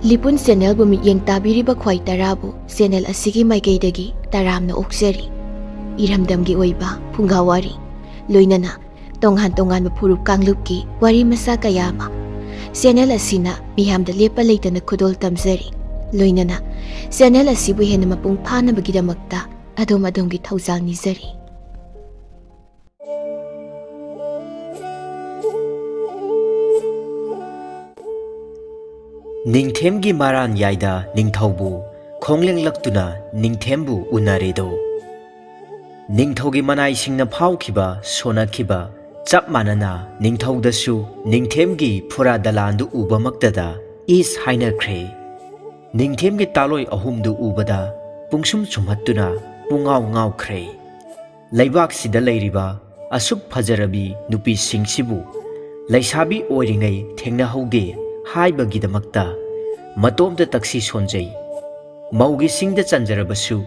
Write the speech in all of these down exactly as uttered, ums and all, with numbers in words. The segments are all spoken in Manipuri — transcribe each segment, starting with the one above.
ꯂꯤꯄꯨꯟ ꯆꯦꯅꯦꯜꯕꯨ ꯃꯤꯠꯌꯦꯡ ꯇꯥꯕꯤꯔꯤꯕ ꯈ꯭ꯋꯥꯏ ꯇꯔꯥꯕꯨ ꯆꯦꯅꯦꯜ ꯑꯁꯤꯒꯤ ꯃꯥꯏꯀꯩꯗꯒꯤ ꯇꯔꯥꯝꯅ ꯑꯣꯛꯆꯔꯤ꯫ ꯏꯔꯝꯗꯝꯒꯤ ꯑꯣꯏꯕ ꯐꯨꯡꯒꯥ ꯋꯥꯔꯤ, ꯂꯣꯏꯅꯅ ꯇꯣꯉꯥꯟ ꯇꯣꯉꯥꯟꯕ ꯐꯨꯔꯨꯞ ꯀꯥꯡꯂꯨꯞꯀꯤ ꯋꯥꯔꯤ ꯃꯆꯥ ꯀꯌꯥ ꯑꯃ ꯆꯦꯅꯦꯜ ꯑꯁꯤꯅ ꯃꯤꯌꯥꯝꯗ ꯂꯦꯞꯄ ꯂꯩꯇꯅ ꯈꯨꯗꯣꯜ ꯇꯝꯖꯔꯤ꯫ ꯂꯣꯏꯅꯅ ꯆꯦꯅꯦꯜ ꯑꯁꯤꯕꯨ ꯍꯦꯟꯅ ꯃꯄꯨꯡ ꯐꯥꯅꯕꯒꯤꯗꯃꯛꯇ ꯑꯗꯣꯝ ꯑꯗꯣꯝꯒꯤ ꯊꯧꯖꯥꯜ ꯅꯤꯖꯔꯤ꯫ ꯅꯤꯡꯊꯦꯝꯒꯤ ꯃꯔꯥꯟ ꯌꯥꯏꯗ ꯅꯤꯡꯊꯧꯕꯨ ꯈꯣꯡꯂꯦꯡꯂꯛꯇꯨꯅ ꯅꯤꯡꯊꯦꯝꯕꯨ ꯎꯅꯔꯦꯗꯣ꯫ ꯅꯤꯡꯊꯧꯒꯤ ꯃꯅꯥꯏꯁꯤꯡꯅ ꯐꯥꯎꯈꯤꯕ ꯁꯣꯟꯅꯈꯤꯕ ꯆꯞ ꯃꯥꯟꯅꯅ ꯅꯤꯡꯊꯧꯗꯁꯨ ꯅꯤꯡꯊꯦꯝꯒꯤ ꯐꯨꯔꯥ ꯗꯂꯥꯟꯗꯨ ꯎꯕꯃꯛꯇꯗ ꯏꯁ ꯍꯥꯏꯅꯈ꯭ꯔꯦ꯫ ꯅꯤꯡꯊꯦꯝꯒꯤ ꯇꯥꯂꯣꯏ ꯑꯍꯨꯝꯗꯨ ꯎꯕꯗ ꯄꯨꯡꯁꯨꯝ ꯁꯨꯝꯍꯠꯇꯨꯅ ꯄꯨꯡꯉꯥꯎ ꯉꯥꯎꯈ꯭ꯔꯦ꯫ ꯂꯩꯕꯥꯛꯁꯤꯗ ꯂꯩꯔꯤꯕ ꯑꯁꯨꯛ ꯐꯖꯔꯕꯤ ꯅꯨꯄꯤꯁꯤꯡꯁꯤꯕꯨ ꯂꯩꯁꯥꯕꯤ ꯑꯣꯏꯔꯤꯉꯩ ꯊꯦꯡꯅꯍꯧꯗꯦ ꯍꯥꯏꯕꯒꯤꯗꯃꯛꯇ ꯃꯇꯣꯝꯇ ꯇꯛꯁꯤ ꯁꯣꯟꯖꯩ꯫ ꯃꯧꯒꯤ ꯁꯤꯡꯗ ꯆꯟꯖꯔꯕꯁꯨ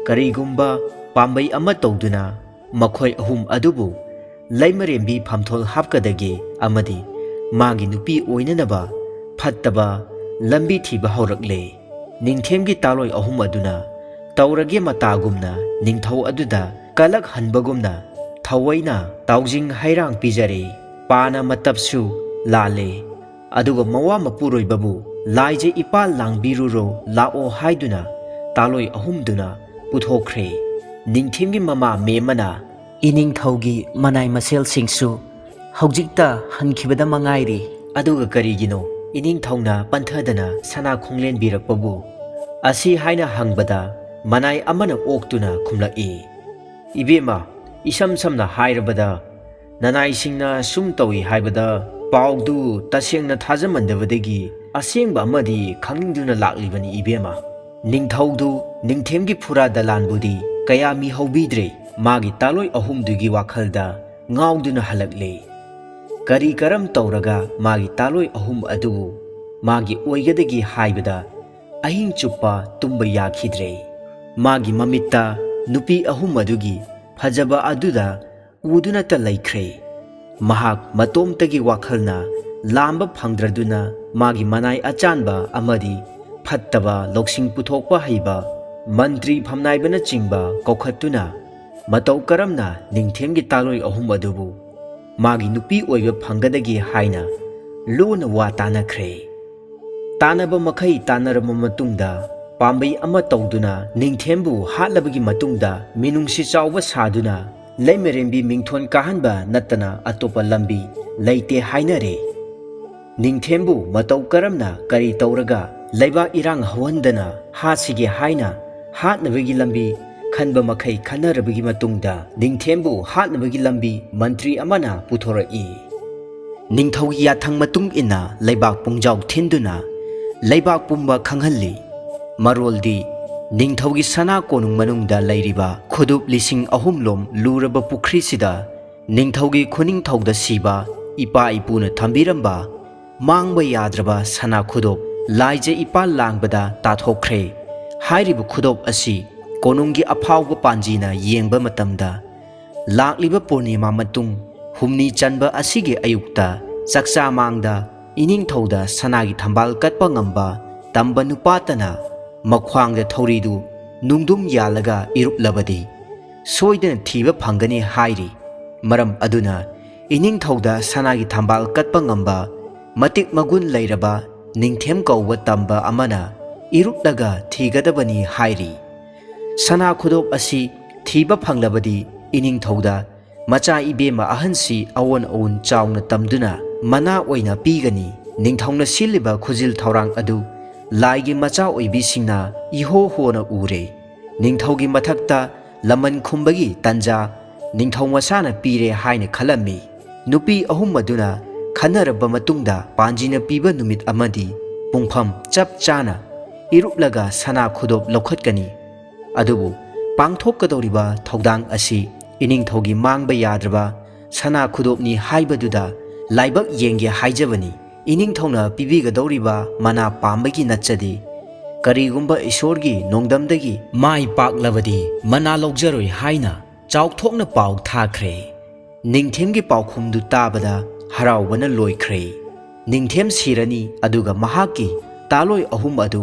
ꯀꯔꯤꯒꯨꯝꯕ ꯄꯥꯝꯕꯩ ꯑꯃ ꯇꯧꯗꯨꯅ ꯃꯈꯣꯏ ꯑꯍꯨꯝ ꯑꯗꯨꯕꯨ ꯂꯩꯃꯔꯦꯝꯕꯤ ꯐꯝꯊꯣꯜ ꯍꯥꯞꯀꯗꯒꯦ ꯑꯃꯗꯤ ꯃꯥꯒꯤ ꯅꯨꯄꯤ ꯑꯣꯏꯅꯅꯕ ꯐꯠꯇꯕ ꯂꯝꯕꯤ ꯊꯤꯕ ꯍꯧꯔꯛꯂꯦ꯫ ꯅꯤꯡꯊꯦꯝꯒꯤ ꯇꯥꯂꯣꯏ ꯑꯍꯨꯝ ꯑꯗꯨꯅ ꯇꯧꯔꯒꯦ ꯃꯇꯥꯒꯨꯝꯅ ꯅꯤꯡꯊꯧ ꯑꯗꯨꯗ ꯀꯂꯛ ꯍꯟꯕꯒꯨꯝꯅ ꯊꯑꯣꯏꯅ ꯇꯥꯎꯖꯤꯡ ꯍꯩꯔꯥꯡ ꯄꯤꯖꯔꯦ꯫ ꯄꯥꯅ ꯃꯇꯞꯁꯨ ꯂꯥꯜꯂꯦ꯫ ꯑꯗꯨꯒ ꯃꯋꯥ ꯃꯄꯨꯔꯣꯏꯕꯕꯨ ꯂꯥꯏꯖ ꯏꯄꯥꯜ ꯂꯥꯡꯕꯤꯔꯨꯔꯣ ꯂꯥꯛꯑꯣ ꯍꯥꯏꯗꯨꯅ ꯇꯥꯂꯣꯏ ꯑꯍꯨꯝꯗꯨꯅ ꯄꯨꯊꯣꯛꯈ꯭ꯔꯦ꯫ ꯅꯤꯡꯊꯦꯝꯒꯤ ꯃꯃꯥ ꯃꯦꯝꯃꯅ ꯏꯅꯤꯡꯊꯧꯒꯤ ꯃꯅꯥꯏ ꯃꯁꯦꯜꯁꯤꯡꯁꯨ ꯍꯧꯖꯤꯛꯇ ꯍꯟꯈꯤꯕꯗ ꯃꯉꯥꯏꯔꯤ꯫ ꯑꯗꯨꯒ ꯀꯔꯤꯒꯤꯅꯣ ꯏꯅꯤꯡꯊꯧꯅ ꯄꯟꯊꯗꯅ ꯁꯅꯥ ꯈꯣꯡꯂꯦꯟꯕꯤꯔꯛꯄꯕꯨ? ꯑꯁꯤ ꯍꯥꯏꯅ ꯍꯪꯕꯗ ꯃꯅꯥꯏ ꯑꯃꯅ ꯑꯣꯛꯇꯨꯅ ꯈꯨꯝꯂꯛꯏ, "ꯏꯕꯦꯝꯃ, ꯏꯁꯝ ꯁꯝꯅ ꯍꯥꯏꯔꯕꯗ ꯅꯅꯥꯏꯁꯤꯡꯅ ꯁꯨꯝ ꯇꯧꯏ ꯍꯥꯏꯕꯗ ꯄꯥꯎꯗꯨ ꯇꯁꯦꯡꯅ ꯊꯥꯖꯃꯟꯗꯕꯗꯒꯤ ꯑꯁꯦꯡꯕ ꯑꯃꯗꯤ ꯈꯪꯅꯤꯡꯗꯨꯅ ꯂꯥꯛꯂꯤꯕꯅꯤ ꯏꯕꯦꯝꯃ꯫ ꯅꯤꯡꯊꯧꯗꯨ ꯅꯤꯡꯊꯦꯝꯒꯤ ꯐꯨꯔꯥ ꯗꯂꯥꯟꯕꯨꯗꯤ ꯀꯌꯥ ꯃꯤꯍꯧꯕꯤꯗ꯭ꯔꯦ, ꯃꯥꯒꯤ ꯇꯥꯂꯣꯏ ꯑꯍꯨꯝꯗꯨꯒꯤ ꯋꯥꯈꯜꯗ ꯉꯥꯎꯗꯨꯅ ꯍꯜꯂꯛꯂꯦ꯫ ꯀꯔꯤ ꯀꯔꯝ ꯇꯧꯔꯒ ꯃꯥꯒꯤ ꯇꯥꯂꯣꯏ ꯑꯍꯨꯝ ꯑꯗꯨꯕꯨ ꯃꯥꯒꯤ ꯑꯣꯏꯒꯗꯒꯦ ꯍꯥꯏꯕꯗ ꯑꯍꯤꯡ ꯆꯨꯞꯄ ꯇꯨꯝꯕ ꯌꯥꯈꯤꯗ꯭ꯔꯦ꯫ ꯃꯥꯒꯤ ꯃꯃꯤꯠꯇ ꯅꯨꯄꯤ ꯑꯍꯨꯝ ꯑꯗꯨꯒꯤ ꯐꯖꯕ ꯑꯗꯨꯗ ꯎꯗꯨꯅꯇ ꯂꯩꯈ꯭ꯔꯦ꯫ ꯃꯍꯥꯛ ꯃꯇꯣꯝꯇꯒꯤ ꯋꯥꯈꯜꯅ ꯂꯥꯝꯕ ꯐꯪꯗ꯭ꯔꯗꯨꯅ ꯃꯥꯒꯤ ꯃꯅꯥꯏ ꯑꯆꯥꯟꯕ ꯑꯃꯗꯤ ꯐꯠꯇꯕ ꯂꯧꯁꯤꯡ ꯄꯨꯊꯣꯛꯄ ꯍꯩꯕ ꯃꯟꯇ꯭ꯔꯤ ꯐꯝꯅꯥꯏꯕꯅꯆꯤꯡꯕ ꯀꯧꯈꯠꯇꯨꯅ ꯃꯇꯧ ꯀꯔꯝꯅ ꯅꯤꯡꯊꯦꯝꯒꯤ ꯇꯥꯂꯣꯏ ꯑꯍꯨꯝ ꯑꯗꯨꯕꯨ ꯃꯥꯒꯤ ꯅꯨꯄꯤ ꯑꯣꯏꯕ ꯐꯪꯒꯗꯒꯦ ꯍꯥꯏꯅ ꯂꯨꯅ ꯋꯥ ꯇꯥꯅꯈ꯭ꯔꯦ꯫ ꯇꯥꯟꯅꯕ ꯃꯈꯩ ꯇꯥꯟꯅꯔꯕ ꯃꯇꯨꯡꯗ ꯄꯥꯝꯕꯩ ꯑꯃ ꯇꯧꯗꯨꯅ ꯅꯤꯡꯊꯦꯝꯕꯨ ꯍꯥꯠꯂꯕꯒꯤ ꯃꯇꯨꯡꯗ ꯃꯤꯅꯨꯡꯁꯤ ꯆꯥꯎꯕ ꯁꯥꯗꯨꯅ ꯂꯩꯃꯔꯦꯝꯕꯤ ꯃꯤꯡꯊꯣꯟ ꯀꯥꯍꯟꯕ ꯅꯠꯇꯅ ꯑꯇꯣꯞꯄ ꯂꯝꯕꯤ ꯂꯩꯇꯦ ꯍꯥꯏꯅꯔꯦ꯫ ꯅꯤꯡꯊꯦꯝꯕꯨ ꯃꯇꯧ ꯀꯔꯝꯅ ꯀꯔꯤ ꯇꯧꯔꯒ ꯂꯩꯕꯥꯛ ꯏꯔꯥꯡ ꯍꯧꯍꯟꯗꯅ ꯍꯥꯠꯁꯤꯒꯦ ꯍꯥꯏꯅ ꯍꯥꯠꯅꯕꯒꯤ ꯂꯝꯕꯤ ꯈꯟꯕ ꯃꯈꯩ ꯈꯟꯅꯔꯕꯒꯤ ꯃꯇꯨꯡꯗ ꯅꯤꯡꯊꯦꯝꯕꯨ ꯍꯥꯠꯅꯕꯒꯤ ꯂꯝꯕꯤ ꯃꯟꯇ꯭ꯔꯤ ꯑꯃꯅ ꯄꯨꯊꯣꯔꯛꯏ꯫ ꯅꯤꯡꯊꯧꯒꯤ ꯌꯥꯊꯪ ꯃꯇꯨꯡ ꯏꯟꯅ ꯂꯩꯕꯥꯛ ꯄꯨꯡꯖꯥꯎ ꯊꯤꯟꯗꯨꯅ ꯂꯩꯕꯥꯛ ꯄꯨꯝꯕ ꯈꯪꯍꯜꯂꯤ꯫ ꯃꯔꯣꯜꯗꯤ ꯅꯤꯡꯊꯧꯒꯤ ꯁꯅꯥ ꯀꯣꯅꯨꯡ ꯃꯅꯨꯡꯗ ꯂꯩꯔꯤꯕ ꯈꯨꯗꯨꯞ ꯂꯤꯁꯤꯡ ꯑꯍꯨꯝ ꯂꯣꯝ ꯂꯨꯔꯕ ꯄꯨꯈ꯭ꯔꯤꯁꯤꯗ ꯅꯤꯡꯊꯧꯒꯤ ꯈꯨꯅꯤꯡꯊꯧꯗ ꯁꯤꯕ ꯏꯄꯥ ꯏꯄꯨꯅ ꯊꯝꯕꯤꯔꯝꯕ ꯃꯥꯡꯕ ꯌꯥꯗ꯭ꯔꯕ ꯁꯅꯥ ꯈꯨꯗꯣꯞ ꯂꯥꯏꯖ ꯏꯄꯥꯜ ꯂꯥꯡꯕꯗ ꯇꯥꯊꯣꯛꯈ꯭ꯔꯦ꯫ ꯍꯥꯏꯔꯤꯕ ꯈꯨꯗꯣꯞ ꯑꯁꯤ ꯀꯣꯅꯨꯡꯒꯤ ꯑꯐꯥꯎꯕ ꯄꯥꯟꯖꯤꯅ ꯌꯦꯡꯕ ꯃꯇꯝꯗ ꯂꯥꯛꯂꯤꯕ ꯄꯨꯔꯅꯤꯃꯥ ꯃꯇꯨꯡ ꯍꯨꯝꯅꯤ ꯆꯟꯕ ꯑꯁꯤꯒꯤ ꯑꯌꯨꯛꯇ ꯆꯥꯛꯆꯥ ꯃꯥꯡꯗ ꯏꯅꯤꯡꯊꯧꯗ ꯁꯅꯥꯒꯤ ꯊꯝꯕꯥꯜ ꯀꯠꯄ ꯉꯝꯕ ꯇꯝꯕ ꯅꯨꯄꯥꯇꯅ ꯃꯈ꯭ꯋꯥꯡꯗ ꯊꯧꯔꯤꯗꯨ ꯅꯨꯡꯗꯨꯝ ꯌꯥꯜꯂꯒ ꯏꯔꯨꯞꯂꯕꯗꯤ ꯁꯣꯏꯗꯅ ꯊꯤꯕ ꯐꯪꯒꯅꯤ ꯍꯥꯏꯔꯤ꯫ ꯃꯔꯝ ꯑꯗꯨꯅ ꯏꯅꯤꯡꯊꯧꯗ ꯁꯅꯥꯒꯤ ꯊꯝꯕꯥꯜ ꯀꯠꯄ ꯉꯝꯕ ꯃꯇꯤꯛ ꯃꯒꯨꯟ ꯂꯩꯔꯕ ꯅꯤꯡꯊꯦꯝ ꯀꯧꯕ ꯇꯝꯕ ꯑꯃꯅ ꯏꯔꯨꯞꯂꯒ ꯊꯤꯒꯗꯕꯅꯤ ꯍꯥꯏꯔꯤ꯫ ꯁꯅꯥ ꯈꯨꯗꯣꯞ ꯑꯁꯤ ꯊꯤꯕ ꯐꯪꯂꯕꯗꯤ ꯏꯅꯤꯡꯊꯧꯗ ꯃꯆꯥ ꯏꯕꯦꯝꯃ ꯑꯍꯟꯁꯤ ꯑꯑꯣꯟ ꯑꯑꯣꯟ ꯆꯥꯎꯅ ꯇꯝꯗꯨꯅ ꯃꯅꯥ ꯑꯣꯏꯅ ꯄꯤꯒꯅꯤ꯫ ꯅꯤꯡꯊꯧꯅ ꯁꯤꯜꯂꯤꯕ ꯈꯨꯖꯤꯜ ꯊꯧꯔꯥꯡ ꯑꯗꯨ ꯂꯥꯏꯒꯤ ꯃꯆꯥ ꯑꯣꯏꯕꯤꯁꯤꯡꯅ ꯏꯍꯣ ꯍꯣꯅ ꯎꯔꯦ꯫ ꯅꯤꯡꯊꯧꯒꯤ ꯃꯊꯛꯇ ꯂꯃꯟ ꯈꯨꯝꯕꯒꯤ ꯇꯟꯖꯥ ꯅꯤꯡꯊꯧ ꯃꯁꯥꯅ ꯄꯤꯔꯦ ꯍꯥꯏꯅ ꯈꯜꯂꯝꯃꯤ꯫ ꯅꯨꯄꯤ ꯑꯍꯨꯝ ꯑꯗꯨꯅ ꯈꯟꯅꯔꯕ ꯃꯇꯨꯡꯗ ꯄꯥꯟꯖꯤꯅ ꯄꯤꯕ ꯅꯨꯃꯤꯠ ꯑꯃꯗꯤ ꯄꯨꯡꯐꯝ ꯆꯞ ꯆꯥꯅ ꯏꯔꯨꯞꯂꯒ ꯁꯅꯥ ꯈꯨꯗꯣꯞ ꯂꯧꯈꯠꯀꯅꯤ꯫ ꯑꯗꯨꯕꯨ ꯄꯥꯡꯊꯣꯛꯀꯗꯧꯔꯤꯕ ꯊꯧꯗꯥꯡ ꯑꯁꯤ ꯏꯅꯤꯡꯊꯧꯒꯤ ꯃꯥꯡꯕ ꯌꯥꯗ꯭ꯔꯕ ꯁꯅꯥ ꯈꯨꯗꯣꯞꯅꯤ ꯍꯥꯏꯕꯗꯨꯗ ꯂꯥꯏꯕꯛ ꯌꯦꯡꯒꯦ ꯍꯥꯏꯖꯕꯅꯤ꯫ ꯏꯅꯤꯡꯊꯧꯅ ꯄꯤꯕꯤꯒꯗꯧꯔꯤꯕ ꯃꯅꯥ ꯄꯥꯝꯕꯒꯤ ꯅꯠꯆꯗꯦ꯫ ꯀꯔꯤꯒꯨꯝꯕ ꯏꯁꯣꯔꯒꯤ ꯅꯣꯡꯗꯝꯗꯒꯤ ꯃꯥꯏ ꯄꯥꯛꯂꯕꯗꯤ ꯃꯅꯥ ꯂꯧꯖꯔꯣꯏ ꯍꯥꯏꯅ ꯆꯥꯎꯊꯣꯛꯅ ꯄꯥꯎ ꯊꯥꯈ꯭ꯔꯦ꯫ ꯅꯤꯡꯊꯦꯝꯒꯤ ꯄꯥꯎꯈꯨꯝꯗꯨ ꯇꯥꯕꯗ ꯍꯔꯥꯎꯕꯅ ꯂꯣꯏꯈ꯭ꯔꯦ꯫ ꯅꯤꯡꯊꯦꯝ ꯁꯤꯔꯅꯤ, ꯑꯗꯨꯒ ꯃꯍꯥꯛꯀꯤ ꯇꯥꯂꯣꯏ ꯑꯍꯨꯝ ꯑꯗꯨ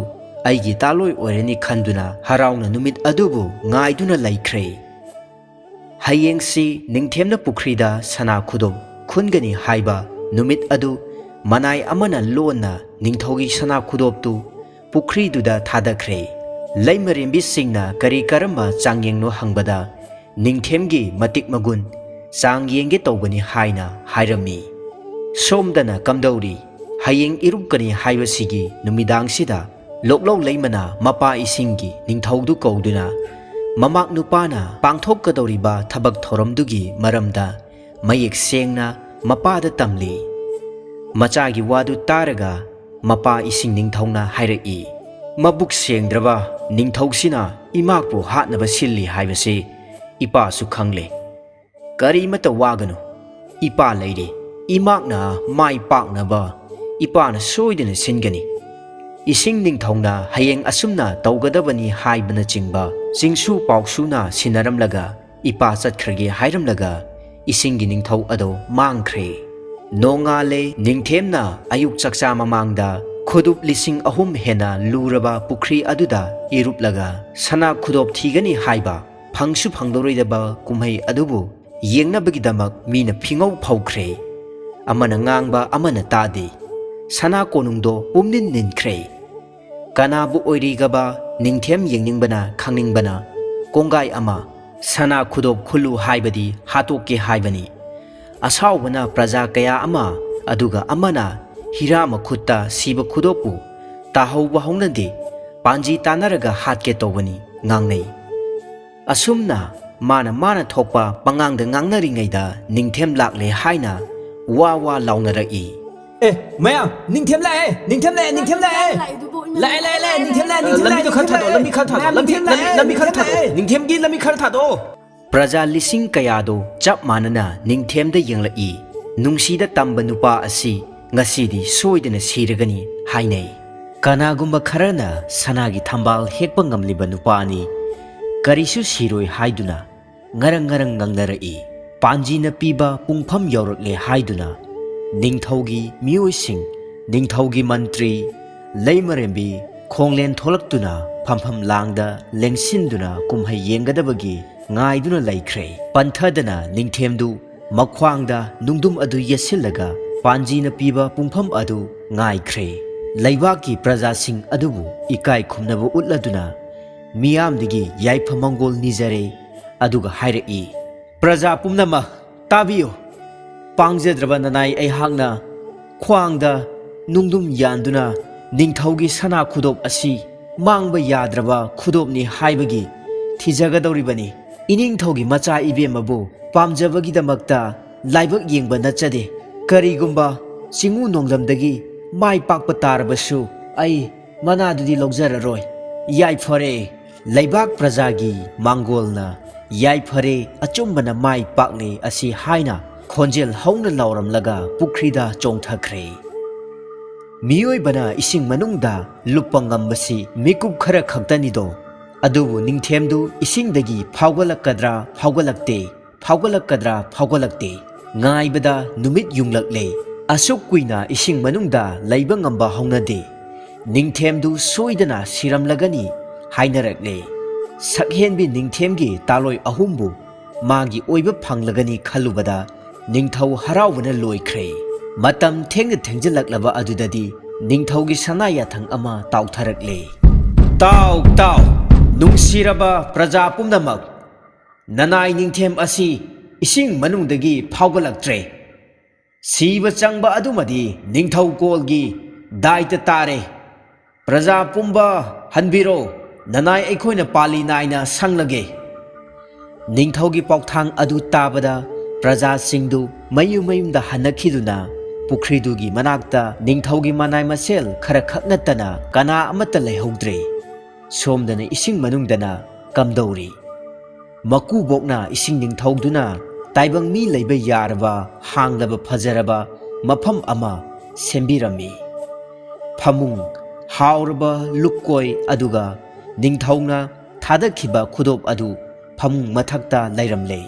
ꯑꯩꯒꯤ ꯇꯥꯂꯣꯏ ꯑꯣꯏꯔꯅꯤ ꯈꯟꯗꯨꯅ ꯍꯔꯥꯎꯅ ꯅꯨꯃꯤꯠ ꯑꯗꯨꯕꯨ ꯉꯥꯏꯗꯨꯅ ꯂꯩꯈ꯭ꯔꯦ꯫ ꯍꯌꯦꯡꯁꯤ ꯅꯤꯡꯊꯦꯝꯅ ꯄꯨꯈ꯭ꯔꯤꯗ ꯁꯅꯥ ꯈꯨꯗꯣꯞ ꯈꯨꯟꯒꯅꯤ ꯍꯥꯏꯕ ꯅꯨꯃꯤꯠ ꯑꯗꯨ ꯃꯅꯥꯏ ꯑꯃꯅ ꯂꯣꯟꯅ ꯅꯤꯡꯊꯧꯒꯤ ꯁꯅꯥ ꯈꯨꯗꯣꯞꯇꯨ ꯄꯨꯈ꯭ꯔꯤꯗꯨꯗ ꯊꯥꯗꯈ꯭ꯔꯦ꯫ ꯂꯩꯃꯔꯦꯝꯕꯤꯁꯤꯡꯅ ꯀꯔꯤ ꯀꯔꯝꯕ ꯆꯥꯡꯌꯦꯡꯅꯣ ꯍꯪꯕꯗ, ꯅꯤꯡꯊꯦꯝꯒꯤ ꯃꯇꯤꯛ ꯃꯒꯨꯟ ꯆꯥꯡ ꯌꯦꯡꯒꯦ ꯇꯧꯕꯅꯤ ꯍꯥꯏꯅ ꯍꯥꯏꯔꯝꯃꯤ꯫ ꯁꯣꯝꯗꯅ ꯀꯝꯗꯧꯔꯤ? ꯍꯌꯦꯡ ꯏꯔꯨꯞꯀꯅꯤ ꯍꯥꯏꯕꯁꯤꯒꯤ ꯅꯨꯃꯤꯗꯥꯡꯁꯤꯗ ꯂꯣꯛꯂꯧ ꯂꯩꯃꯅ ꯃꯄꯥ ꯏꯁꯤꯡꯒꯤ ꯅꯤꯡꯊꯧꯗꯨ ꯀꯧꯗꯨꯅ ꯃꯃꯥꯛ ꯅꯨꯄꯥꯅ ꯄꯥꯡꯊꯣꯛꯀꯗꯧꯔꯤꯕ ꯊꯕꯛ ꯊꯧꯔꯝꯗꯨꯒꯤ ꯃꯔꯝꯗ ꯃꯌꯦꯛ ꯁꯦꯡꯅ ꯃꯄꯥꯗ ꯇꯝꯂꯤ꯫ ꯃꯆꯥꯒꯤ ꯋꯥꯗꯨ ꯇꯥꯔꯒ ꯃꯄꯥ ꯏꯁꯤꯡ ꯅꯤꯡꯊꯧꯅ ꯍꯥꯏꯔꯛꯏ, "ꯃꯕꯨꯛ ꯁꯦꯡꯗ꯭ꯔꯕ ꯅꯤꯡꯊꯧꯁꯤꯅ ꯏꯃꯥꯛꯄꯨ ꯍꯥꯠꯅꯕ ꯁꯤꯜꯂꯤ ꯍꯥꯏꯕꯁꯤ ꯏꯄꯥꯁꯨ ꯈꯪꯂꯦ꯫ ꯀꯔꯤꯃꯠꯇ ꯋꯥꯒꯅꯨ, ꯏꯄꯥ ꯂꯩꯔꯤ꯫ ꯏꯃꯥꯛꯅ ꯃꯥꯏ ꯄꯥꯛꯅꯕ ꯏꯄꯥꯅ ꯁꯣꯏꯗꯅ ꯁꯤꯟꯒꯅꯤ꯫ ꯏꯁꯤꯡ ꯅꯤꯡꯊꯧꯅ ꯍꯌꯦꯡ ꯑꯁꯨꯝꯅ ꯇꯧꯒꯗꯕꯅꯤ ꯍꯥꯏꯕꯅꯆꯤꯡꯕ ꯆꯤꯡꯁꯨ ꯄꯥꯎꯁꯨꯅ ꯁꯤꯟꯅꯔꯝꯂꯒ ꯏꯄꯥ ꯆꯠꯈ꯭ꯔꯒꯦ ꯍꯥꯏꯔꯝꯂꯒ ꯏꯁꯤꯡꯒꯤ ꯅꯤꯡꯊꯧ ꯑꯗꯣ ꯃꯥꯡꯈ꯭ꯔꯦ꯫ ꯅꯣꯡꯉꯥꯜꯂꯦ꯫ ꯅꯤꯡꯊꯦꯝꯅ ꯑꯌꯨꯛ ꯆꯥꯛꯆꯥ ꯃꯃꯥꯡꯗ ꯈꯨꯗꯨꯞ ꯂꯤꯁꯤꯡ ꯑꯍꯨꯝ ꯍꯦꯟꯅ ꯂꯨꯔꯕ ꯄꯨꯈ꯭ꯔꯤ ꯑꯗꯨꯗ ꯏꯔꯨꯞꯂꯒ ꯁꯅꯥ ꯈꯨꯗꯣꯞ ꯊꯤꯒꯅꯤ ꯍꯥꯏꯕ ꯐꯪꯁꯨ ꯐꯪꯂꯔꯣꯏꯗꯕ ꯀꯨꯝꯍꯩ ꯑꯗꯨꯕꯨ ꯌꯦꯡꯅꯕꯒꯤꯗꯃꯛ ꯃꯤꯅ ꯐꯤꯉꯧ ꯐꯧꯈ꯭ꯔꯦ꯫ ꯑꯃꯅ ꯉꯥꯡꯕ ꯑꯃꯅ ꯇꯥꯗꯦ꯫ ꯁꯅꯥ ꯀꯣꯅꯨꯡꯗꯣ ꯄꯨꯝꯅꯤꯟ ꯅꯤꯟꯈ꯭ꯔꯦ꯫ ꯀꯅꯥꯕꯨ ꯑꯣꯏꯔꯤꯒꯕ ꯅꯤꯡꯊꯦꯝ ꯌꯦꯡꯅꯤꯡꯕꯅ ꯈꯪꯅꯤꯡꯕꯅ ꯀꯣꯡꯒꯥꯏ ꯑꯃ, ꯁꯅꯥ ꯈꯨꯗꯣꯞ ꯈꯨꯜꯂꯨ ꯍꯥꯏꯕꯗꯤ ꯍꯥꯠꯇꯣꯛꯀꯦ ꯍꯥꯏꯕꯅꯤ꯫ ꯑꯁꯥꯎꯕꯅ ꯄ꯭ꯔꯖꯥ ꯀꯌꯥ ꯑꯃ, ꯑꯗꯨꯒ ꯑꯃꯅ ꯍꯤꯔꯥ ꯃꯈꯨꯠꯇ ꯁꯤꯕ ꯈꯨꯗꯣꯞꯄꯨ ꯇꯥꯍꯧꯕ ꯍꯧꯅꯗꯦ, ꯄꯥꯟꯖꯤ ꯇꯥꯟꯅꯔꯒ ꯍꯥꯠꯀꯦ ꯇꯧꯕꯅꯤ ꯉꯥꯡꯅꯩ꯫ ꯑꯁꯨꯝꯅ ꯃꯥꯅ ꯃꯥꯅ ꯊꯣꯛꯄ ꯄꯉꯥꯡꯗ ꯉꯥꯡꯅꯔꯤꯉꯩꯗ ꯅꯤꯡꯊꯦꯝ ꯂꯥꯛꯂꯦ ꯍꯥꯏꯅ ꯋꯥ ꯋꯥ ꯂꯥꯎꯅꯔꯛꯏ꯫ ꯑꯦ, ꯃꯌꯥꯝ, ꯅꯤꯡꯊꯦꯝ ꯂꯥꯛꯑꯦ, ꯅꯤꯡꯊꯦꯝ ꯂꯥꯛꯑꯦ, ꯅꯤꯡꯊꯦꯝ ꯂꯥꯛꯑꯦ꯫ ꯂꯥꯛꯑꯦ, ꯂꯥꯛꯑꯦ, ꯂꯥꯛꯑꯦ, ꯅꯤꯡꯊꯦꯝ ꯂꯥꯛꯑꯦ, ꯅꯤꯡꯊꯦꯝ ꯂꯥꯛꯑꯦ, ꯂꯝꯕꯤꯗꯣ ꯈꯔ ꯅꯤꯡꯊꯦꯝ ꯊꯥꯗꯣꯛꯑꯣ, ꯂꯥꯛꯑꯦ꯫ ꯂꯝꯕꯤ ꯈꯔ ꯊꯥꯗꯣꯛꯑꯣ, ꯃꯌꯥꯝ, ꯂꯝꯕꯤ, ꯅꯤꯡꯊꯦꯝ ꯂꯝꯕꯤ, ꯂꯥꯛꯑꯦ, ꯂꯝꯕꯤ ꯈꯔ ꯅꯤꯡꯊꯦꯝ ꯊꯥꯗꯣꯛꯑꯣ, ꯂꯥꯛꯑꯦ꯫ ꯅꯤꯡꯊꯦꯝꯒꯤ ꯂꯝꯕꯤ ꯈꯔ ꯊꯥꯗꯣꯛꯑꯣ꯫ ꯄ꯭ꯔꯖꯥ ꯂꯤꯁꯤꯡ ꯀꯌꯥꯗꯣ ꯆꯞ ꯃꯥꯟꯅꯅ ꯅꯤꯡꯊꯦꯝꯗ ꯌꯦꯡꯂꯛꯏ꯫ ꯅꯨꯡꯁꯤꯗ ꯇꯝꯕ ꯅꯨꯄꯥ ꯑꯁꯤ ꯉꯁꯤꯗꯤ ꯁꯣꯏꯗꯅ ꯁꯤꯔꯒꯅꯤ ꯍꯥꯏꯅꯩ꯫ ꯀꯅꯥꯒꯨꯝꯕ ꯈꯔꯅ ꯁꯅꯥꯒꯤ ꯊꯝꯕꯥꯜ ꯍꯦꯛꯄ ꯉꯝꯂꯤꯕ ꯅꯨꯄꯥꯅꯤ, ꯀꯔꯤꯁꯨ ꯁꯤꯔꯣꯏ ꯍꯥꯏꯗꯨꯅ ꯉꯔꯪ ꯉꯔꯪ ꯉꯪꯅꯔꯛꯏ꯫ ꯄꯥꯟꯖꯤꯅ ꯄꯤꯕ ꯄꯨꯡꯐꯝ ꯌꯧꯔꯛꯂꯦ ꯍꯥꯏꯗꯨꯅ ꯅꯤꯡꯊꯧꯒꯤ ꯃꯤꯑꯣꯏꯁꯤꯡ, ꯅꯤꯡꯊꯧꯒꯤ ꯃꯟꯇ꯭ꯔꯤ, ꯂꯩꯃꯔꯦꯝꯕꯤ ꯈꯣꯡꯂꯦꯟ ꯊꯣꯛꯂꯛꯇꯨꯅ ꯐꯝꯐꯝ ꯂꯥꯡꯗ ꯂꯦꯡꯁꯤꯟꯗꯨꯅ ꯀꯨꯝꯍꯩ ꯌꯦꯡꯒꯗꯕꯒꯤ ꯉꯥꯏꯗꯨꯅ ꯂꯩꯈ꯭ꯔꯦ꯫ ꯄꯟꯊꯗꯅ ꯅꯤꯡꯊꯦꯝꯗꯨ ꯃꯈ꯭ꯋꯥꯡꯗ ꯅꯨꯡꯗꯨꯝ ꯑꯗꯨ ꯌꯦꯠꯁꯤꯜꯂꯒ ꯄꯥꯟꯖꯤꯅ ꯄꯤꯕ ꯄꯨꯡꯐꯝ ꯑꯗꯨ ꯉꯥꯏꯈ꯭ꯔꯦ꯫ ꯂꯩꯕꯥꯛꯀꯤ ꯄ꯭ꯔꯖꯥꯁꯤꯡ ꯑꯗꯨꯕꯨ ꯏꯀꯥꯏ ꯈꯨꯝꯅꯕ ꯎꯠꯂꯗꯨꯅ ꯃꯤꯌꯥꯝꯗꯒꯤ ꯌꯥꯏꯐ ꯃꯪꯒꯣꯜ ꯅꯤꯖꯔꯦ꯫ ꯑꯗꯨꯒ ꯍꯥꯏꯔꯛꯏ, "ꯄ꯭ꯔꯖꯥ ꯄꯨꯝꯅꯃꯛ ꯇꯥꯕꯤꯌꯨ꯫ ꯄꯥꯡꯖꯗ꯭ꯔꯕ ꯅꯅꯥꯏ ꯑꯩꯍꯥꯛꯅ ꯈ꯭ꯋꯥꯡꯗ ꯅꯨꯡꯗꯨꯝ ꯌꯥꯟꯗꯨꯅ ꯅꯤꯡꯊꯧꯒꯤ ꯁꯅꯥ ꯈꯨꯗꯣꯞ ꯑꯁꯤ ꯃꯥꯡꯕ ꯌꯥꯗ꯭ꯔꯕ ꯈꯨꯗꯣꯞꯅꯤ ꯍꯥꯏꯕꯒꯤ ꯊꯤꯖꯒꯗꯧꯔꯤꯕꯅꯤ꯫ ꯏꯅꯤꯡꯊꯧꯒꯤ ꯃꯆꯥ ꯏꯕꯦꯝꯃꯕꯨ ꯄꯥꯝꯖꯕꯒꯤꯗꯃꯛꯇ ꯂꯥꯏꯕꯛ ꯌꯦꯡꯕ ꯅꯠꯆꯗꯦ꯫ ꯀꯔꯤꯒꯨꯝꯕ ꯆꯤꯡꯉꯨ ꯅꯣꯡꯗꯝꯗꯒꯤ ꯃꯥꯏ ꯄꯥꯛꯄ ꯇꯥꯔꯕꯁꯨ ꯑꯩ ꯃꯅꯥꯗꯨꯗꯤ ꯂꯧꯖꯔꯔꯣꯏ꯫ ꯌꯥꯏꯐꯔꯦ, ꯂꯩꯕꯥꯛ ꯄ꯭ꯔꯖꯥꯒꯤ ꯃꯥꯡꯒꯣꯜꯅ ꯌꯥꯏꯐꯔꯦ, ꯑꯆꯨꯝꯕꯅ ꯃꯥꯏ ꯄꯥꯛꯂꯦ" ꯑꯁꯤ ꯍꯥꯏꯅ ꯈꯣꯟꯖꯦꯜ ꯍꯧꯅ ꯂꯥꯎꯔꯝꯂꯒ ꯄꯨꯈ꯭ꯔꯤꯗ ꯆꯣꯡꯊꯈ꯭ꯔꯦ꯫ ꯃꯤꯑꯣꯏꯕꯅ ꯏꯁꯤꯡ ꯃꯅꯨꯡꯗ ꯂꯨꯞꯄ ꯉꯝꯕꯁꯤ ꯃꯤꯀꯨꯞ ꯈꯔ ꯈꯛꯇꯅꯤꯗꯣ꯫ ꯑꯗꯨꯕꯨ ꯅꯤꯡꯊꯦꯝꯗꯨ ꯏꯁꯤꯡꯗꯒꯤ ꯐꯥꯎꯒꯠꯂꯛꯀꯗ꯭ꯔꯥ ꯐꯥꯎꯒꯠꯂꯛꯇꯦ, ꯐꯥꯎꯒꯠꯂꯛꯀꯗ꯭ꯔꯥ ꯐꯥꯎꯒꯠꯂꯛꯇꯦ꯫ ꯉꯥꯏꯕꯗ ꯅꯨꯃꯤꯠ ꯌꯨꯡꯂꯛꯂꯦ꯫ ꯑꯁꯨꯛ ꯀꯨꯏꯅ ꯏꯁꯤꯡ ꯃꯅꯨꯡꯗ ꯂꯩꯕ ꯉꯝꯕ ꯍꯧꯅꯗꯦ꯫ ꯅꯤꯡꯊꯦꯝꯗꯨ ꯁꯣꯏꯗꯅ ꯁꯤꯔꯝꯂꯒꯅꯤ ꯍꯥꯏꯅꯔꯛꯂꯦ꯫ ꯁꯛꯍꯦꯟꯕꯤ ꯅꯤꯡꯊꯦꯝꯒꯤ ꯇꯥꯂꯣꯏ ꯑꯍꯨꯝꯕꯨ ꯃꯥꯒꯤ ꯑꯣꯏꯕ ꯐꯪꯂꯒꯅꯤ ꯈꯜꯂꯨꯕꯗ ꯅꯤꯡꯊꯧ ꯍꯔꯥꯎꯕꯅ ꯂꯣꯏꯈ꯭ꯔꯦ꯫ ꯃꯇꯝ ꯊꯦꯡꯅ ꯊꯦꯡꯖꯤꯜꯂꯛꯂꯕ ꯑꯗꯨꯗꯗꯤ ꯅꯤꯡꯊꯧꯒꯤ ꯁꯅꯥ ꯌꯥꯊꯪ ꯑꯃ ꯇꯥꯎꯊꯔꯛꯂꯦ꯫ "ꯇꯥꯎ, ꯇꯥꯎ, ꯅꯨꯡꯁꯤꯔꯕ ꯄ꯭ꯔꯖꯥ ꯄꯨꯝꯅꯃꯛ, ꯅꯅꯥꯏ ꯅꯤꯡꯊꯦꯝ ꯑꯁꯤ ꯏꯁꯤꯡ ꯃꯅꯨꯡꯗꯒꯤ ꯐꯥꯎꯒꯠꯂꯛꯇ꯭ꯔꯦ꯫ ꯁꯤꯕ ꯆꯪꯕ ꯑꯗꯨꯃꯗꯤ ꯅꯤꯡꯊꯧꯀꯣꯜꯒꯤ ꯗꯥꯏꯇ ꯇꯥꯔꯦ꯫ ꯄ꯭ꯔꯖꯥ ꯄꯨꯝꯕ ꯍꯟꯕꯤꯔꯣ, ꯅꯅꯥꯏ ꯑꯩꯈꯣꯏꯅ ꯄꯥꯂꯤ ꯅꯥꯏꯅ ꯁꯪꯂꯒꯦ"꯫ ꯅꯤꯡꯊꯧꯒꯤ ꯄꯥꯎꯊꯥꯡ ꯑꯗꯨ ꯇꯥꯕꯗ ꯄ꯭ꯔꯖꯥꯁꯤꯡꯗꯨ ꯃꯌꯨꯝ ꯃꯌꯨꯝꯗ ꯍꯟꯅꯈꯤꯗꯨꯅ ꯄꯨꯈ꯭ꯔꯤꯗꯨꯒꯤ ꯃꯅꯥꯛꯇ ꯅꯤꯡꯊꯧꯒꯤ ꯃꯅꯥꯏ ꯃꯁꯦꯜ ꯈꯔ ꯈꯛ ꯅꯠꯇꯅ ꯀꯅꯥ ꯑꯃꯠꯇ ꯂꯩꯍꯧꯗ꯭ꯔꯦ꯫ ꯁꯣꯝꯗꯅ ꯏꯁꯤꯡ ꯃꯅꯨꯡꯗꯅ ꯀꯝꯗꯧꯔꯤ꯫ ꯃꯀꯨꯕꯣꯛꯅ ꯏꯁꯤꯡ ꯅꯤꯡꯊꯧꯗꯨꯅ ꯇꯥꯏꯕꯪ ꯃꯤ ꯂꯩꯕ ꯌꯥꯔꯕ ꯍꯥꯡꯂꯕ ꯐꯖꯔꯕ ꯃꯐꯝ ꯑꯃ ꯁꯦꯝꯕꯤꯔꯝꯃꯤ꯫ ꯐꯃꯨꯡ, ꯍꯥꯎꯔꯕ ꯂꯨꯛꯀꯣꯏ ꯑꯗꯨꯒ ꯅꯤꯡꯊꯧꯅ ꯊꯥꯗꯈꯤꯕ ꯈꯨꯗꯣꯞ ꯑꯗꯨ ꯐꯃꯨꯡ ꯃꯊꯛꯇ ꯂꯩꯔꯝꯂꯦ꯫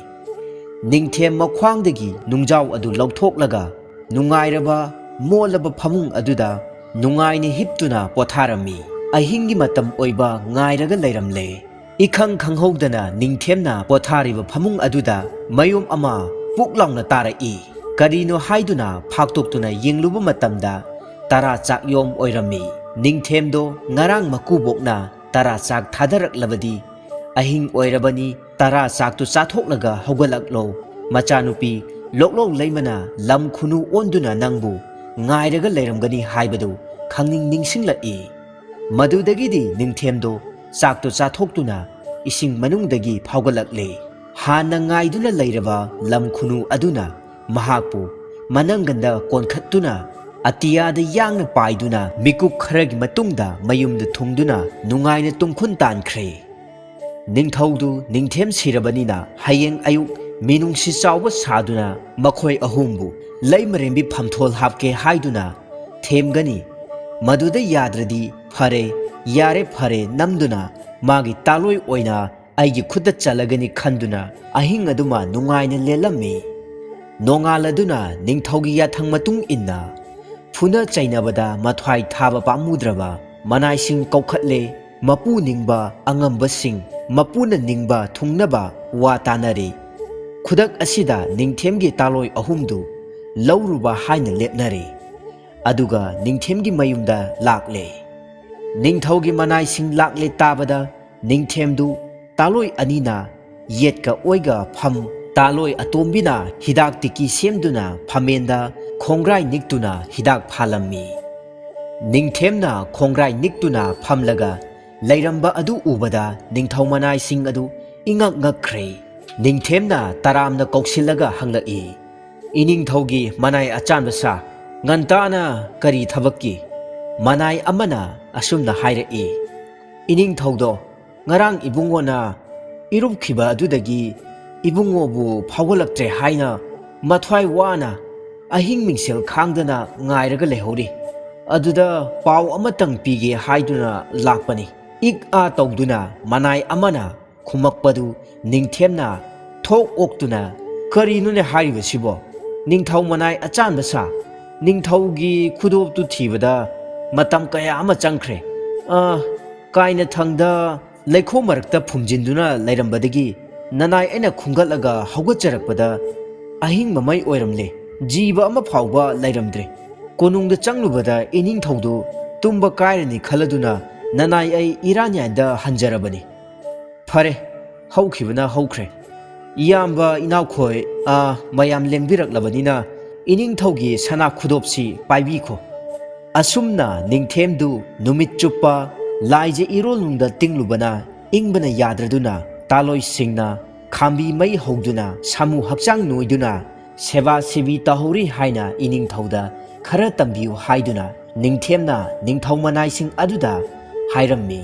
ꯅꯤꯡꯊꯦꯝ ꯃꯈ꯭ꯋꯥꯡꯗꯒꯤ ꯅꯨꯡꯖꯥꯎ ꯑꯗꯨ ꯂꯧꯊꯣꯛꯂꯒ ꯅꯨꯡꯉꯥꯏꯔꯕ, ꯃꯣꯜꯂꯕ ꯐꯃꯨꯡ ꯑꯗꯨꯗ ꯅꯨꯡꯉꯥꯏꯅ ꯍꯤꯞꯇꯨꯅ ꯄꯣꯊꯥꯔꯝꯃꯤ꯫ ꯑꯍꯤꯡꯒꯤ ꯃꯇꯝ ꯑꯣꯏꯕ ꯉꯥꯏꯔꯒ ꯂꯩꯔꯝꯂꯦ꯫ ꯏꯈꯪ ꯈꯪꯍꯧꯗꯅ ꯅꯤꯡꯊꯦꯝꯅ ꯄꯣꯊꯥꯔꯤꯕ ꯐꯃꯨꯡ ꯑꯗꯨꯗ ꯃꯌꯣꯝ ꯑꯃ ꯄꯨꯛ ꯂꯥꯎꯅ ꯇꯥꯔꯛꯏ꯫ ꯀꯔꯤꯅꯣ ꯍꯥꯏꯗꯨꯅ ꯐꯥꯛꯇꯣꯛꯇꯨꯅ ꯌꯦꯡꯂꯨꯕ ꯃꯇꯝꯗ ꯇꯔꯥ ꯆꯥꯛꯌꯣꯝ ꯑꯣꯏꯔꯝꯃꯤ꯫ ꯅꯤꯡꯊꯦꯝꯗꯣ ꯉꯔꯥꯡ ꯃꯀꯨꯕꯣꯛꯅ ꯇꯔꯥ ꯆꯥꯛ ꯊꯥꯗꯔꯛꯂꯕꯗꯤ ꯑꯍꯤꯡ ꯑꯣꯏꯔꯕꯅꯤ, ꯇꯔꯥ ꯆꯥꯛꯇꯨ ꯆꯥꯊꯣꯛꯂꯒ ꯍꯧꯒꯠꯂꯛꯂꯣ꯫ ꯃꯆꯥꯅꯨꯄꯤ ꯂꯣꯛꯂꯧ ꯂꯩꯃꯅ ꯂꯝ ꯈꯨꯅꯨ ꯑꯣꯟꯗꯨꯅ ꯅꯪꯕꯨ ꯉꯥꯏꯔꯒ ꯂꯩꯔꯝꯒꯅꯤ ꯍꯥꯏꯕꯗꯨ ꯈꯪꯅꯤꯡ ꯅꯤꯡꯁꯤꯡꯂꯛꯏ꯫ ꯃꯗꯨꯗꯒꯤꯗꯤ ꯅꯤꯡꯊꯦꯝꯗꯣ ꯆꯥꯛꯇꯨ ꯆꯥꯊꯣꯛꯇꯨꯅ ꯏꯁꯤꯡ ꯃꯅꯨꯡꯗꯒꯤ ꯐꯥꯎꯒꯠꯂꯛꯂꯦ꯫ ꯍꯥꯟꯅ ꯉꯥꯏꯗꯨꯅ ꯂꯩꯔꯕ ꯂꯝ ꯈꯨꯅꯨ ꯑꯗꯨꯅ ꯃꯍꯥꯛꯄꯨ ꯃꯅꯪꯒꯟꯗ ꯀꯣꯟꯈꯠꯇꯨꯅ ꯑꯇꯤꯌꯥꯗ ꯌꯥꯡꯅ ꯄꯥꯏꯗꯨꯅ ꯃꯤꯀꯨꯞ ꯈꯔꯒꯤ ꯃꯇꯨꯡꯗ ꯃꯌꯨꯝꯗ ꯊꯨꯡꯗꯨꯅ ꯅꯨꯡꯉꯥꯏꯅ ꯇꯨꯝꯈꯨꯟ ꯇꯥꯟꯈ꯭ꯔꯦ꯫ ꯅꯤꯡꯊꯧꯗꯨ ꯅꯤꯡꯊꯦꯝ ꯁꯤꯔꯕꯅꯤꯅ ꯍꯌꯦꯡ ꯑꯌꯨꯛ ꯃꯤꯅꯨꯡꯁꯤ ꯆꯥꯎꯕ ꯁꯥꯗꯨꯅ ꯃꯈꯣꯏ ꯑꯍꯨꯝꯕꯨ ꯂꯩꯃꯔꯦꯝꯕꯤ ꯐꯝꯊꯣꯜ ꯍꯥꯞꯀꯦ ꯍꯥꯏꯗꯨꯅ ꯊꯦꯝꯒꯅꯤ꯫ ꯃꯗꯨꯗ ꯌꯥꯗ꯭ꯔꯗꯤ ꯐꯔꯦ, ꯌꯥꯔꯦ ꯐꯔꯦ ꯅꯝꯗꯨꯅ ꯃꯥꯒꯤ ꯇꯥꯂꯣꯏ ꯑꯣꯏꯅ ꯑꯩꯒꯤ ꯈꯨꯠꯇ ꯆꯜꯂꯒꯅꯤ ꯈꯟꯗꯨꯅ ꯑꯍꯤꯡ ꯑꯗꯨꯃ ꯅꯨꯡꯉꯥꯏꯅ ꯂꯦꯜꯂꯝꯃꯤ꯫ ꯅꯣꯡꯉꯥꯜꯂꯗꯨꯅ ꯅꯤꯡꯊꯧꯒꯤ ꯌꯥꯊꯪ ꯃꯇꯨꯡ ꯏꯟꯅ ꯐꯨꯅ ꯆꯩꯅꯕꯗ ꯃꯊ꯭ꯋꯥꯏ ꯊꯥꯕ ꯄꯥꯝꯃꯨꯗ꯭ꯔꯕ ꯃꯅꯥꯏꯁꯤꯡ ꯀꯧꯈꯠꯂꯦ꯫ ꯃꯄꯨ ꯅꯤꯡꯕ ꯑꯉꯝꯕꯁꯤꯡ, ꯃꯄꯨꯅ ꯅꯤꯡꯕ ꯊꯨꯡꯅꯕ ꯋꯥ ꯇꯥꯅꯔꯤ꯫ ꯈꯨꯗꯛ ꯑꯁꯤꯗ ꯅꯤꯡꯊꯦꯝꯒꯤ ꯇꯥꯂꯣꯏ ꯑꯍꯨꯝꯗꯨ ꯂꯧꯔꯨꯕ ꯍꯥꯏꯅ ꯂꯦꯞꯅꯔꯦ꯫ ꯑꯗꯨꯒ ꯅꯤꯡꯊꯦꯝꯒꯤ ꯃꯌꯨꯝꯗ ꯂꯥꯛꯂꯦ꯫ ꯅꯤꯡꯊꯧꯒꯤ ꯃꯅꯥꯏꯁꯤꯡ ꯂꯥꯛꯂꯦ ꯇꯥꯕꯗ ꯅꯤꯡꯊꯦꯝꯗꯨ ꯇꯥꯂꯣꯏ ꯑꯅꯤꯅ ꯌꯦꯠꯀ ꯑꯣꯏꯒ ꯐꯝ, ꯇꯥꯂꯣꯏ ꯑꯇꯣꯝꯕꯤꯅ ꯍꯤꯗꯥꯛ ꯇꯤꯀꯤ ꯁꯦꯝꯗꯨꯅ ꯐꯝꯃꯦꯟꯗ ꯈꯣꯡꯒ꯭ꯔꯥꯏ ꯅꯤꯛꯇꯨꯅ ꯍꯤꯗꯥꯛ ꯐꯥꯜꯂꯝꯃꯤ꯫ ꯅꯤꯡꯊꯦꯝꯅ ꯈꯣꯡꯒ꯭ꯔꯥꯏ ꯅꯤꯛꯇꯨꯅ ꯐꯝꯂꯒ ꯂꯩꯔꯝꯕ ꯑꯗꯨ ꯎꯕꯗ ꯅꯤꯡꯊꯧ ꯃꯅꯥꯏꯁꯤꯡ ꯑꯗꯨ ꯏꯉꯛ ꯉꯛꯈ꯭ꯔꯦ꯫ ꯅꯤꯡꯊꯦꯝꯅ ꯇꯔꯥꯝꯅ ꯀꯧꯁꯤꯜꯂꯒ ꯍꯪꯂꯛꯏ, "ꯏꯅꯤꯡꯊꯧꯒꯤ ꯃꯅꯥꯏ ꯑꯆꯥꯟꯕ ꯁꯥ, ꯉꯟꯇꯥꯅ ꯀꯔꯤ ꯊꯕꯛꯀꯤ?" ꯃꯅꯥꯏ ꯑꯃꯅ ꯑꯁꯨꯝꯅ ꯍꯥꯏꯔꯛꯏ, "ꯏꯅꯤꯡꯊꯧꯗꯣ ꯉꯔꯥꯡ ꯏꯕꯨꯡꯉꯣꯅ ꯏꯔꯨꯞꯈꯤꯕ ꯑꯗꯨꯗꯒꯤ ꯏꯕꯨꯡꯉꯣꯕꯨ ꯐꯥꯎꯒꯠꯂꯛꯇ꯭ꯔꯦ ꯍꯥꯏꯅ ꯃꯊ꯭ꯋꯥꯏ ꯋꯥꯅ ꯑꯍꯤꯡ ꯃꯤꯡꯁꯦꯜ ꯈꯥꯡꯗꯅ ꯉꯥꯏꯔꯒ ꯂꯩꯍꯧꯔꯤ꯫ ꯑꯗꯨꯗ ꯄꯥꯎ ꯑꯃꯇꯪ ꯄꯤꯒꯦ ꯍꯥꯏꯗꯨꯅ ꯂꯥꯛꯄꯅꯤ꯫" ꯏꯛ ꯑꯥ ꯇꯧꯗꯨꯅ ꯃꯅꯥꯏ ꯑꯃꯅ ꯈꯨꯝꯃꯛꯄꯗꯨ ꯅꯤꯡꯊꯦꯝꯅ ꯊꯣꯛ ꯑꯣꯛꯇꯨꯅ, "ꯀꯔꯤꯅꯣꯅꯦ ꯍꯥꯏꯔꯤꯕꯁꯤꯕꯣ? ꯅꯤꯡꯊꯧ ꯃꯅꯥꯏ ꯑꯆꯥꯟꯕ ꯁꯥ꯫ ꯅꯤꯡꯊꯧꯒꯤ ꯈꯨꯗꯣꯞꯇꯨ ꯊꯤꯕꯗ ꯃꯇꯝ ꯀꯌꯥ ꯑꯃ ꯆꯪꯈ꯭ꯔꯦ꯫ ꯑ, ꯀꯥꯏꯅ ꯊꯪꯗ ꯂꯩꯈꯣꯝ ꯃꯔꯛꯇ ꯐꯨꯝꯖꯤꯟꯗꯨꯅ ꯂꯩꯔꯝꯕꯗꯒꯤ ꯅꯅꯥꯏ ꯑꯩꯅ ꯈꯨꯝꯒꯠꯂꯒ ꯍꯧꯒꯠꯆꯔꯛꯄꯗ ꯑꯍꯤꯡ ꯃꯃꯩ ꯑꯣꯏꯔꯝꯂꯦ꯫ ꯖꯤꯕ ꯑꯃ ꯐꯥꯎꯕ ꯂꯩꯔꯝꯗ꯭ꯔꯦ꯫ ꯀꯣꯅꯨꯡꯗ ꯆꯪꯂꯨꯕꯗ ꯏꯅꯤꯡꯊꯧꯗꯨ ꯇꯨꯝꯕ ꯀꯥꯏꯔꯅꯤ ꯈꯜꯂꯗꯨꯅ ꯅꯅꯥꯏ ꯑꯩ ꯏꯔꯥꯟꯌꯥꯏꯗ ꯍꯟꯖꯔꯕꯅꯤ꯫ ꯐꯔꯦ, ꯍꯧꯈꯤꯕꯅ ꯍꯧꯈ꯭ꯔꯦ꯫ ꯏꯌꯥꯝꯕ ꯏꯅꯥꯎꯈꯣꯏ, ꯑ, ꯃꯌꯥꯝ ꯂꯦꯡꯕꯤꯔꯛꯂꯕꯅꯤꯅ ꯏꯅꯤꯡꯊꯧꯒꯤ ꯁꯅꯥ ꯈꯨꯗꯣꯞꯁꯤ ꯄꯥꯏꯕꯤꯈꯣ꯫ ꯑꯁꯨꯝꯅ ꯅꯤꯡꯊꯦꯝꯗꯨ ꯅꯨꯃꯤꯠ ꯆꯨꯞꯄ ꯂꯥꯏꯖ ꯏꯔꯣꯜꯅꯨꯡꯗ ꯇꯤꯡꯂꯨꯕꯅ ꯏꯪꯕꯅ ꯌꯥꯗ꯭ꯔꯗꯨꯅ ꯇꯥꯂꯣꯏꯁꯤꯡꯅ ꯈꯥꯝꯕꯤ ꯃꯩ ꯍꯧꯗꯨꯅ ꯁꯥꯃꯨ ꯍꯛꯆꯥꯡ ꯅꯣꯏꯗꯨꯅ ꯁꯦꯕꯥ ꯁꯦꯕꯤ ꯇꯧꯍꯧꯔꯤ ꯍꯥꯏꯅ ꯏꯅꯤꯡꯊꯧꯗ ꯈꯔ ꯇꯝꯕꯤꯌꯨ ꯍꯥꯏꯗꯨꯅ ꯅꯤꯡꯊꯦꯝꯅ ꯅꯤꯡꯊꯧ ꯃꯅꯥꯏꯁꯤꯡ ꯑꯗꯨꯗ ꯍꯥꯏꯔꯝꯃꯤ꯫